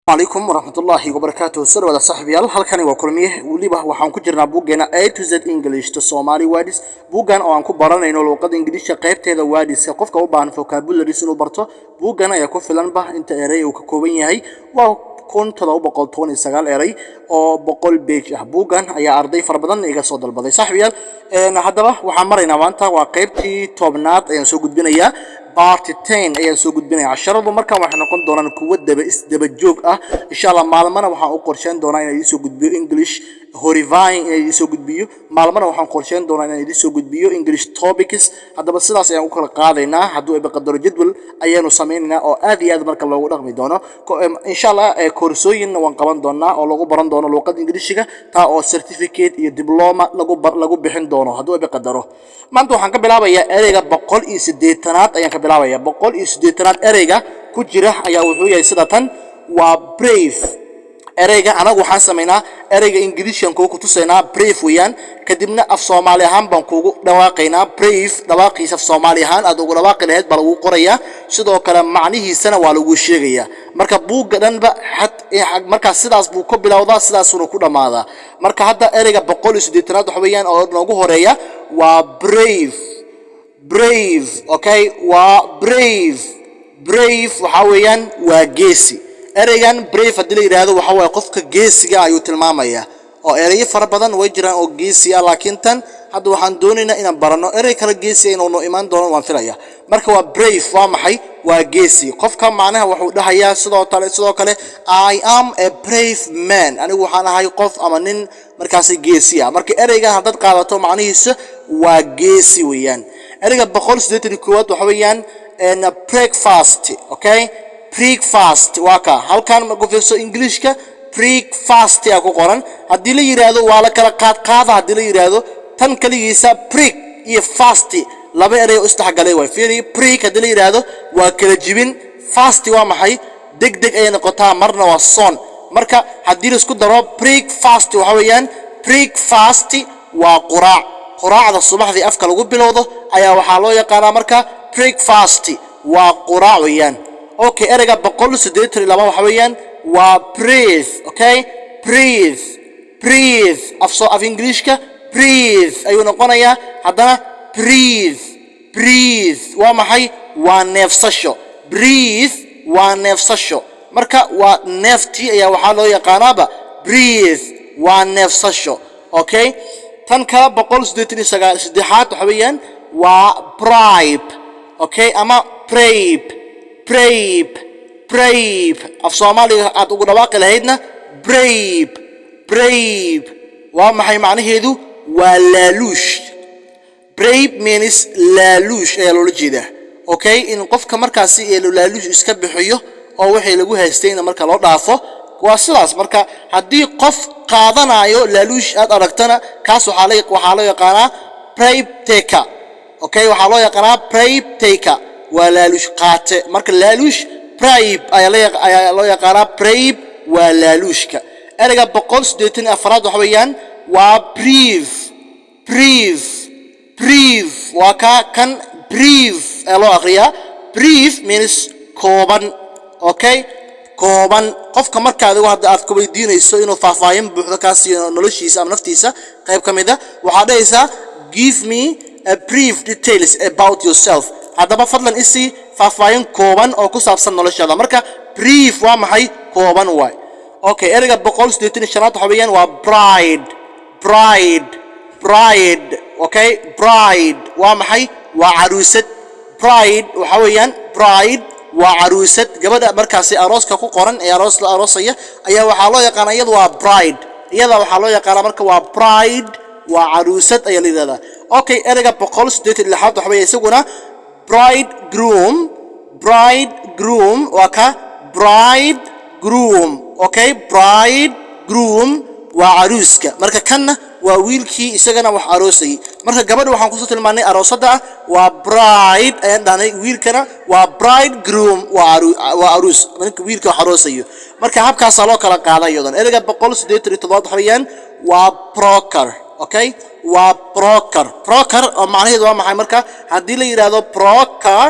Calaykum waraxmatullaahi wabarakaatuh. Soo dhawaada, saaxiibayaal. Halkani waa Kulmiye. Weliba waxaan ku jirnaa buuggeena A to Z English to Somali Words, buuggan oo aan ku baranayno luuqada Ingiliishka qaybteeda wordska. Qofka u baahan vocabularies inuu barto, buuggan ayaa ku filanba. Inta erey uu ka kooban yahay waa 1719 erey oo 100 page ah. Buuggan ayaa arday fara badan iga soo dalbaday, saaxiibayaal. Haddaba waxaan maraynaa maanta waa qaybtii 10aad ayaan soo gudbinayaa, part 10 ayaan soo gudbinaya. Casharadu markan waxay noqon doonaan kuwo daba isdaba joog ah, insha Allah. Maalmana waxaan u qorsheyn doonaa inaan idiin soo gudbiyo English horifying, inaan idiin soo gudbiyo. Maalmana waxaan qorsheyn doonaa inaan idiin soo gudbiyo English topics. Haddaba sidaas ayaan u kala qaadaynaa. Hadduu Eebe qadaro, jadwal ayaanu samaynaynaa oo aad iyo aad marka loogu dhaqmi doono, insha Allah. Koorsooyinna waan qaban doonaa oo lagu baran doono luuqada Ingiliishiga, taa oo certificate iyo diploma lagu bixin doono, hadduu Eebe qadaro. Maanta waxaan ka bilaabayaa ereyga 180aad ayaan ka bilaabaya. 180aad ereyga ku jira ayaa wuxuu yahay sida tan: waa brave. Ereyga anagu waxaan samaynaa, ereyga Ingiliishan kuu kutusaynaa, brave weeyaan. Kadibna af Soomaali ahaan baan kuugu dhawaaqaynaa. Brave dhawaaqiisa af Soomaali ahaan aad ugu dhawaaqi lahayd baa lagu qorayaa, sidoo kale macnihiisana waa lagu sheegayaa. Marka buugga dhanba xad markaa sidaas buu ku bilowdaa, sidaasuna ku dhammaadaa. Marka hadda ereyga 180aad waxa weeyaan oo noogu horeeya waa brave. Brave, okay, waa brave. Brave waxaa weeyaan waa geesi. Ereygan brave haddii la yidhaahdo, waxa waaye qofka geesiga ayuu tilmaamayaa, oo ereyo fara badan way jiraan oo geesi ah, laakiin tan hadda waxaan doonaynaa inaan baranno. Erey kale geesi inuu noo imaan doono waan filaya. Marka waa brave. Waa maxay? Waa geesi. Qofka macnaha wuxuu dhahayaa sidoo kale "I am a brave man", anigu waxaan ahay qof ama nin markaasi geesi ah. Marka ereygan haddaad qaadato, macnihiisa waa geesi weeyaan. Ereyga 181aad waxa weeyaan breakfast. Okay, breakfast waa ka halkan marku fiirso Ingiliishka, breakfast aa ku qoran. Haddii la yidhaahdo waa la kala qaadqaada, haddii la yidhaahdo tan kaligiisa, break iyo fast laba erey oo isdhexgalay waay. Fiiri, break haddii la yidhaahdo waa kala jibin. Fast waa maxay? Deg deg ayay noqotaa, marna waa soon. Marka haddii la isku daro, breakfast waxa weeyaan, breakfast waa quraac. Quraacda subaxdii afka lagu bilowdo ayaa waxaa loo yaqaanaa marka breakfast, waa quraac weeyaan. Okay, ereyga 182 waxa weeyaan waa breathe. Okay, breathe. Breathe af Ingiliishka breathe ayuu noqonayaa. Haddana breathe, breathe waa maxay? Waa neefsasho. Breathe waa neefsasho. Marka waa neeftii ayaa waxaa loo yaqaanaaba breathe, waa neefsasho. Okay, tan kale 189 saddexaad waxa weeyaan waa bribe. Okay, ama bribe. Bribe, bribe af Soomaaliga aad ugu dhawaaqi lahaydna, bribe. Bribe waa maxay macnaheedu? Waa laaluush. Bribe means laaluush ayaa loola jeedaa. Okay, in qofka markaasi ee laaluush iska bixiyo oo wixii lagu haystayna marka loo dhaafo, waa sidaas. Marka haddii qof qaadanayo laaluush aad aragtana, kaas waxaa loo yaqaanaa bribe taker. Okay, waxaa loo yaqaanaa bribe taker, waa laaluush qaate. Marka laaluush, bribe ayaa loo yaqaanaa. Bribe waa laaluushka. Ereyga 184aad waxa weeyaan waa brief. Brief, brief waa ka kan, brief ayaa loo akhriyaa. Brief means kooban. Okay, kooban. Qofka marka adigu hadda aad ku weydiinayso inuu faahfaahin buuxdo kaa siiyo noloshiisa ama naftiisa qayb ka mid a, waxaad dhahaysaa "Give me a brief details about yourself." Haddaba fadlan isii faahfaahin kooban oo ku saabsan noloshaada. Marka brief waa maxay? Kooban waay. Okay, ereyga 185aad waxa weeyaan waa bride. Bride, bride. Okay, bride waa maxay? Waa caruusad. Bride waxa weeyaan, bride waa caruusad. Gabadha markaasi arooska ku qoran ee aroos la aroosaya ayaa waxaa loo yaqaanaa, iyadu waa bride. Iyada waxaa loo yaqaanaa marka waa bride, waa caruusad ayaa la yidhahdaa. Okay, ereyga 186aad waxa weeye isaguna bride groom. Bride groom waa ka bride groom. Okay, bride groom waa caruuska. Marka kanna waa wiilkii isagana wax aroosayay. Marka gabadha waxaan kusoo tilmaanay aroosadda ah, waa bride ayaan dhahnay. Wiilkana waa bride groom, waa aruus, ninka wiilka wax aroosayo. Marka habkaasaa loo kala qaaday iyadan. Ereyga 187aad waxa weeyaan waa broker. Okay, waa broker. Broker oo macnaheedu waa maxay? Marka haddii la yidhaahdo broker,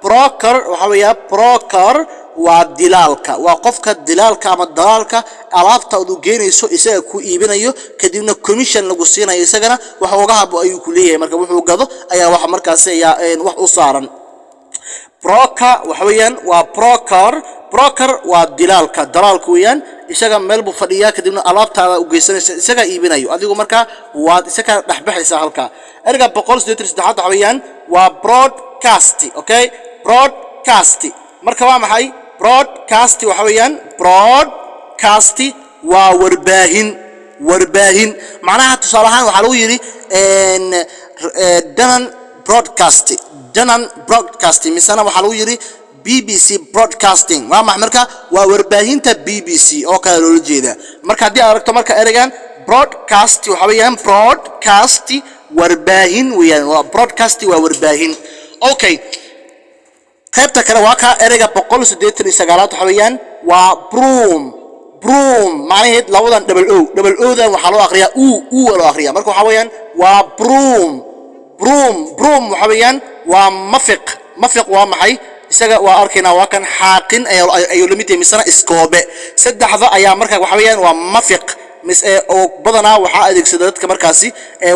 broker waxa weeyaa, broker waa Waa dilaalka, waa qofka dilaalka ama dalaalka alaabta aad u geenayso, isaga ku iibinayo, kadibna commission lagu siinayo. Isagana wax uga habo ayuu ku leeyahay. Marka wuxuu gado ayaa waxa markaasi ayaa wax u saaran. Broker waxa weeyaan waa broker. Broker waa dilaalka, dalaalka weeyaan. Isaga meel buu fadhiyaa, kadibna alaabtaada u geysanaysa, isagaa iibinayo, adigu markaa waad isaga dhexbaxaysaa halkaa. Ereyga 183aad waxa weeyaan waa broadcast. Okay, broadcast marka waa maxay? Broadcast waxa weeyaan, broadcast waa warbaahin. Warbaahin macnaha, tusaale ahaan, waxaa lagu yidhi Danan Broadcast. Danan Broadcast, misena waxaa lagu yidhi BBC Broadcasting. Waa maxay marka? Waa warbaahinta BBC oo kale loola jeeda. Marka haddii aad aragto marka ereygan broadcast, waxa weeyaan broadcast warbaahin weeyaan. Waa broadcast, waa warbaahin. Okay, qaybta kale waa kaa. Ereyga 189aad waxa weeyaan waa broom. Broom macnaheed, labadan double o, double o-dan waxaa loo aqriyaa u, u loo aqriyaa. Marka waxaa weeyaan waa broom. Broom, broom waxa weeyaan waa mafiq. Mafiq waa maxay? Isaga waa arkaynaa, waa kan xaaqin ayuu la mid yahay, misena iskoobe. Saddexda ayaa marka waxa weeyaan waa mafiq mis oo badanaa waxaa adeegsada dadka markaasi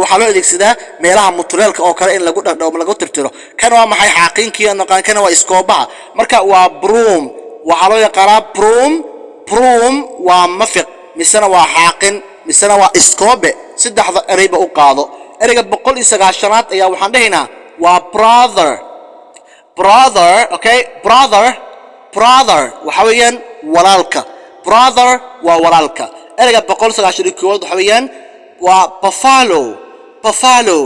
waxaa loo adeegsadaa meelaha mutuleelka oo kale in lagu dhadho, lagu tirtiro. Kan waa maxay? Xaaqinkii naqaan. Kana waa iskoobaha. Marka waa broom, waxaa loo yaqaanaa broom. Broom waa mafiq, misena waa xaaqin, misena waa iskoobe. Saddexda ereyba u qaado. Ereyga 190aad ayaa waxaan dhahaynaa waa brother. Brother, okay, brother. Brother waxa weeyaan walaalka. Brother waa walaalka. Ereyga 191aad waxa weeyaan waa buffalo. Buffalo,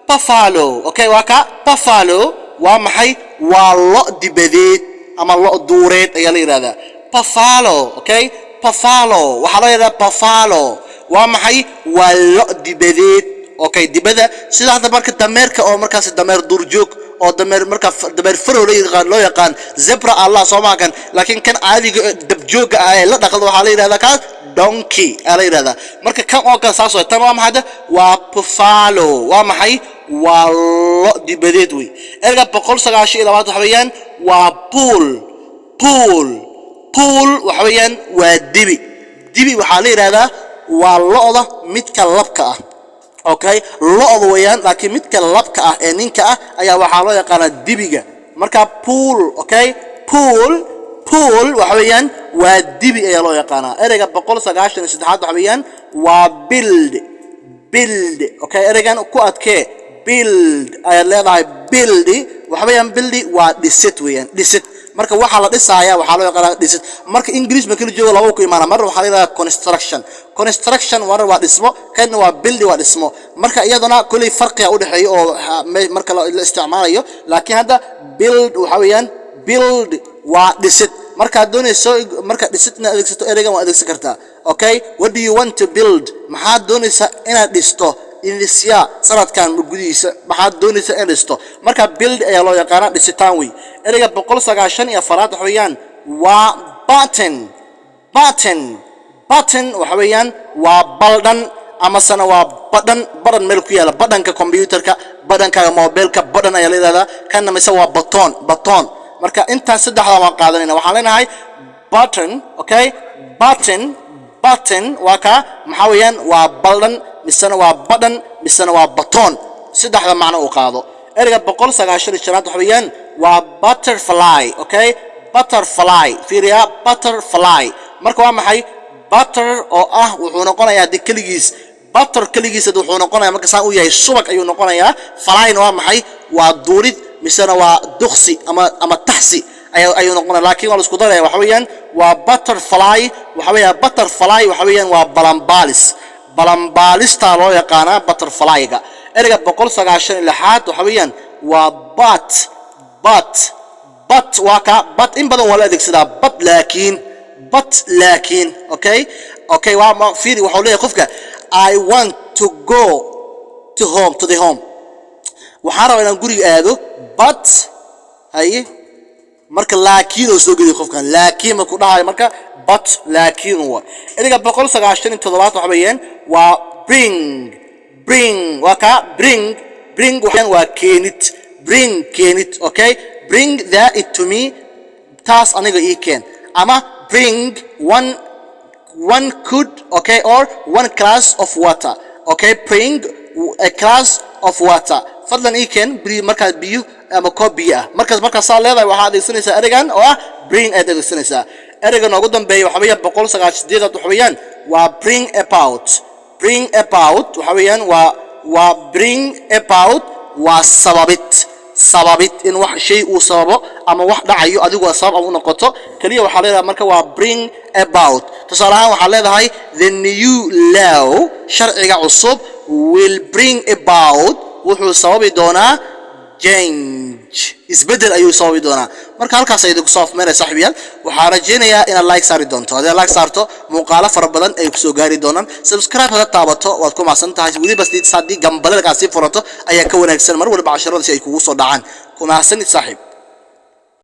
buffalo, okay, waa ka buffalo. Waa maxay? Waa lo dibadeed ama lo duureed ayaa la yidhahdaa buffalo. Okay, buffalo waxaa loo yidhahdaa buffalo. Waa maxay? Waa lo dibadeed. Okay, dibada sida hadda marka dameerka oo markaas dameer duurjoog oo dameer, marka dameer farow loo yaqaan, loo yaqaan zebra, allah soo maakan. Laakiin kan caadiga ee dabjooga ah ee la dhaqdo waxaa la yidhahdaa kaas donkey ayaa la yidhahdaa. Marka kan oo kale saas way. Tan waa maxay? Waa buffalo. Waa maxay? Waa lo dibadeed wey. Erga 192aad waxa weeyaan waa bull. Bull, bull waxa weeyaan waa dibi. Dibi waxaa la yidhahdaa waa lo'da midka labka ah. Okay, lo'da weeyaan, laakiin midka labka ah ee ninka ah ayaa waxaa loo yaqaanaa dibiga. Marka bull, okay, bull. Bull waxa weeyaan waa dibi ayaa loo yaqaanaa. Ereyga 193aad waxa weeyaan waa build. Build, okay, ereygan ku adkee. Build ayaad leedahay. Build waxa weeyaan, build waa dhisid weeyaan, dhisid. Marka waxaa la dhisaaya waxaa loo yaqaanaa dhisid. Marka English marka la joogo, laba ku imaana. Mar waxaa la yidhahdaa construction. Construction marna waa dhismo, kanna waa build, waa dhismo. Marka iyaduna kolley farqiga u dhexeeya oo marka la isticmaalayo. Laakiin hadda build waxa weeyaan, build waa dhisid. Markaad doonayso marka dhisid inaad adeegsato, ereygan waa adeegsan kartaa. Okay, what do you want to build? Maxaad doonaysaa inaad dhisto? In this year, sanadkan gudihiisa maxaad doonaysaa inaad dhisto? Marka build ayaa loo yaqaanaa dhisitaan wey. Ereyga 194aad waxa weeyaan waa button. Button, button waxa weeyaan waa baldhan, amasena waa badhan. Badhan meel ku yaala, badhanka computerka, badhankaaga mobilka, badhan ayaa la yidhahdaa. Kanna mise waa batoon, batoon. Marka intaas saddexda waan qaadanayna. Waxaan leenahay button. Okay, button. Button waa ka maxaa weeyaan? Waa baldhan, misena waa badhan, misena waa batoon. Saddexda macno uu qaado. Ereyga 195aad waxa weeyaan waa butterfly. Okay, butterfly, fiiriya, butterfly. Marka waa maxay? Butter oo ah wuxuu noqonayaa haddii keligiis, butter keligiis hadda wuxuu noqonayaa marka saan u yahay subag ayuu noqonayaa. Flyna waa maxay? Waa duurid, misena waa duqsi ama taxsi ayuu noqonaya. Laakiin waa la isku daraya. Waxa weeyaan waa butterfly. Waxa weeyaan butterfly waxa weeyaan waa balanbaalis. Balanbaalistaa loo yaqaanaa butterflyga. Ereyga 196aad waxa weeyaan waa but. But, but waa ka but in badan waa la adeegsadaa. But laakiin, but laakiin. Okay, waa fiiri, waxuu leeyahay qofka: "I want to go to home, to the home." Waxaan rabaa inaan guriga aado, but haye. Marka laakiin oo soo geliyo qofkan, laakiin ma ku dhahayo. Marka but laakiin waa. Ereyga 197aad waxa weeyaan waa bring. Bring waa ka bring. Bring waxaan waa keenid. Bring, keenid. Okay, bring that it to me. Taas aniga ii keen. Ama bring one could, okay, or one glass of water. Okay, bring a glass of water. Fadlan ii keen markaad biyo ama koob biyo ah. Markaasaa leedahay, waxaad adeegsanaysaa ereygan oo ah bring ayaad adeegsanaysaa. Ereyga noogu dambeeya waxa weeyaan 198aad, waxa weeyaan waa bring about. Bring about waxa weeyaan waa bring about waa sababid, sababid in wax shay uu sababo ama wax dhacayo adigu aad sabab u noqoto. Kaliya waxaa leedahay marka waa bring about. Tusaale ahaan, waxaa leedahay the new law, sharciga cusub, will bring about, wuxuu sababi doonaa, change, isbeddel ayuu sababi doonaa. Marka halkaas ayay idinku soo afmeeraya, saaxiibayaal. Waxaa rajaynayaa inaad like saari doonto. Haddii aad like saarto, muuqaalo fara badan ay kusoo gaari doonaan. Subscribe haddaad taabato, waad ku mahadsan tahay. Weliba haddii gambaleelkaa sii furato ayaa ka wanaagsan, mar waliba casharada si ay kugu soo dhacaan. Ku mahadsanid, saaxiib.